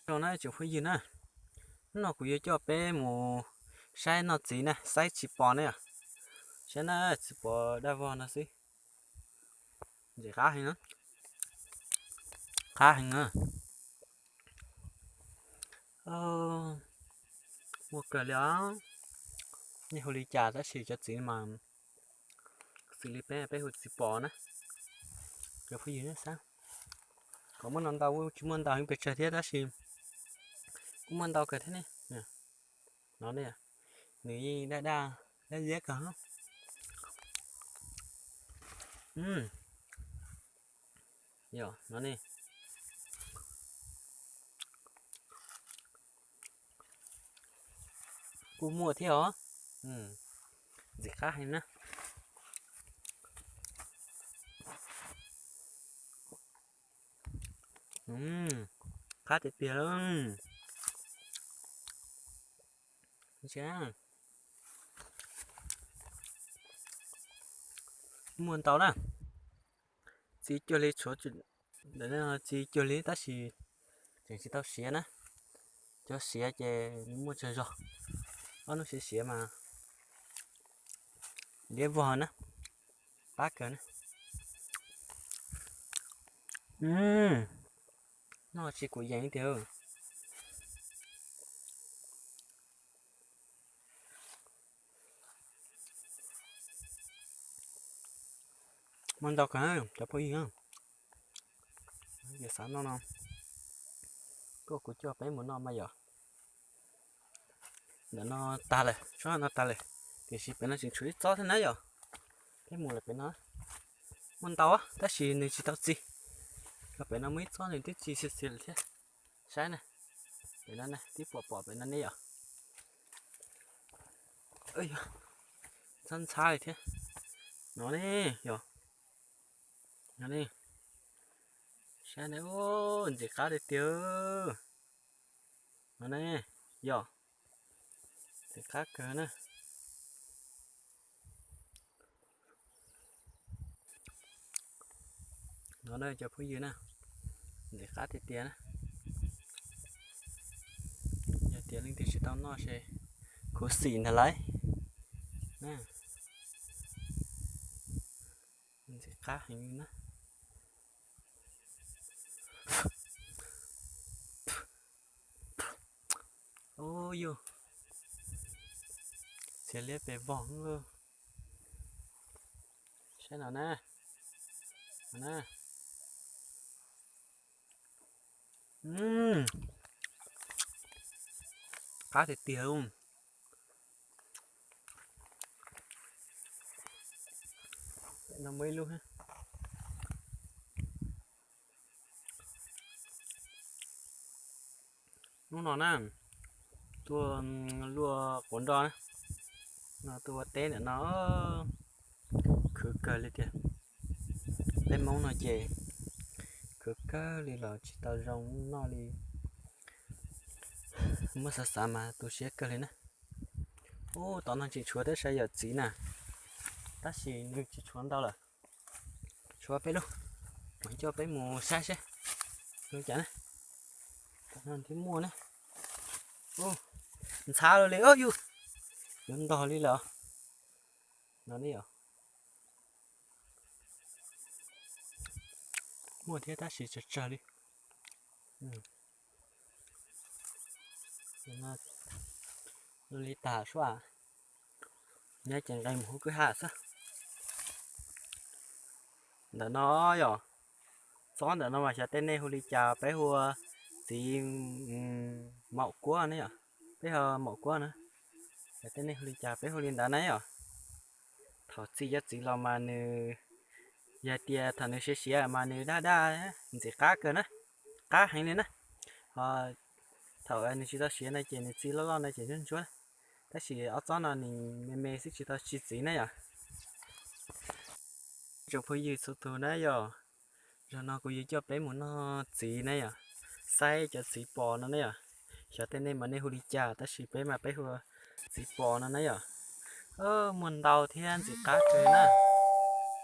Zoo na tsoom phooj ywg na, hnub no kuv yuav coj peb mus saib noj txiv na, saib txiv pos na yom. Saib na, txiv pos daj vog no xwb. Ntxim qab heev na, qab heev na. Muaj kawg li os. Nej hu li cas tab sis cov txiv mas xws li peb, peb hu txiv pos na. Cov phooj ywg nej saib, kom muaj no ntau, tsis muaj ntau heev pes tsawg thiab tab sis kuj muaj ntau kawg thiab ne. No ne, nws yeej daj daj, daj liab kawg. Yog no ne, kuj muaj thiab os. Ntxim qab heev na. Qab tiag tiag. Muaj ntau na, txiv cuag li tshuav, txiv cuag li tab sis tseem tsis tau siav na. Cov siav ces nws muaj tsawg zog, ob hnub siav siav mas liab vog na, qab kawg na. Noj tsis kuv yees tiag. Muaj ntau kawg cov phooj ywg, yog xav noj no, koj kuv coj peb mus noj mas yom. Ntawm no tag lawm, tsob no tag lawm, tiam sis pem no tseem tshuav ib txob thiab na yom. Peb mus lawm pem no, muaj ntau tab sis nws tsis tau txi. Los pem no muaj ib txob nws twb txi xiav xiav lawm thiab. Saib na, pem no ne, twb pom pom pem no ne yom. Ntxhab ntxhab li thiab. No ne, yog, no ne, saib ne, ntxim qab tiag tiag. No ne, yog, ntxim qab kawg na. No na cov phooj ywg na, ntxim qab tiag tiag na. Yog tias leej twg tsis tau noj ces khuv xim ntag lauj. Ntxim qab heev na. Ub yug, txiav liab pes vog. Saib no na, no na. Qab tiag tiag. No muaj ib lub. Hnub no na, tuaj luaj quav nroj na, no tuaj ua teb ntawm no, khwv kawg li tiag. Peb Hmoob no ces khwv kawg li los tsis tau zoo noj li. Muab xav xav mas tu siab kawg li na. Ub, tom no tseem tshuav tej sav yawm txiv na, tab sis nws tsis tshuav ntau lawm. Tshuav peb lub, mam coj peb mus saib seb zoo cas na. Tom no thiaj muaj na. Ntxhab li, yus yuav ntog li lawm. No ne yom. Muaj thiab tab sis tsawg tsawg li. Li tas suab, nyob ces nqe mus hauv kwj ha xwb. Ntawm no yom, txob ntawm no mas xyov tej nej hu li cas, peb hu ua txiv maum kuab ne yom, peb hu maum kuab na. Xyov tej nej hu li cas, peb hu li ntawd na yom. Thaum txi cov txiv los mas nws, yog tias thaum nws siav siav mas nws daj daj, ntxim qab kawg na, qab heev li na. Ho thaum nws tsis tau siav no ces nws txi loj loj no ces ntsuab ntsuab, tab sis ob txob no nws me me xwb tsis tau txi txiv na yom. Tsoom phooj ywg txhua tus na yom, zaum no kuv yuav coj peb mus noj txiv na yom, saib cov txiv pos no na yom. Xyov tej nej mas nej hu li cas tab sis peb mas peb hu txiv pos no na yom. Muaj ntau thiab ntxim qab kawg na.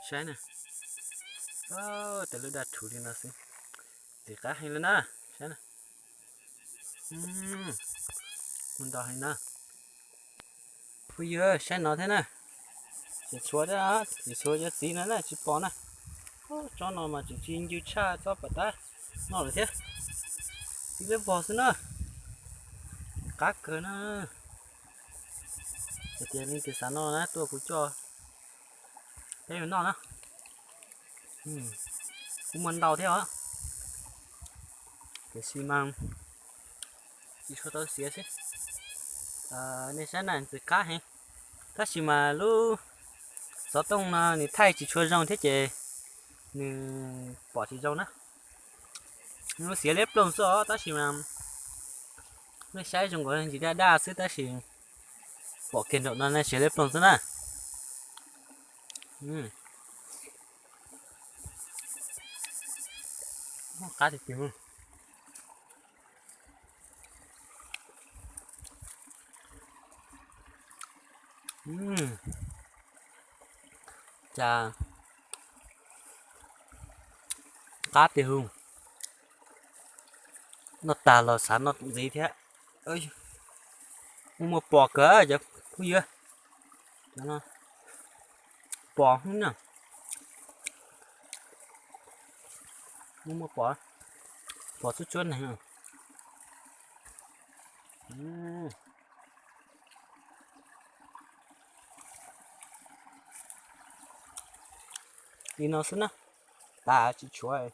Saib na, tej lub daj rhuv li no xwb, ntxim qab heev li na. Saib na, Mus nrau heev na. Phooj ywg saib no thiab na. Tsis tshuav thiab, tsis tshuav cov txiv no na, tsis pom na. Tsob no mas tseem tsis ncw tshaj tsob pom tab noj lawm thiab. Txiv liab vog xwb na. Qab kawg na. Hais tias leej twg xav noj na tuaj kuv coj peb mus noj na. Kuj muaj ntau thiab os. Tiam sis mas tsis tshua tau xiav xwb. Nej saib na, ntxim qab heev. Tab sis mas lub xov tooj no nws thaij tsis tshua zoo thiab ces nws pom tsis zoo na. Nws xiav liab ploog xwb os, tab sis mas nej saib zoo nkaus ntsis daj daj xwb tab sis pom kiag nraum no nej xiav liab ploog xwb na. Qab tiag tiag. Cas qab tiag hug. Noj tag los xav noj ntxiv thiab. Muaj muaj pos kawg cov phooj ywg. Pos hwb na. Muaj muaj pos, pos tsuab tsuab neeg. Li no xwb na, tas tsis tshuav.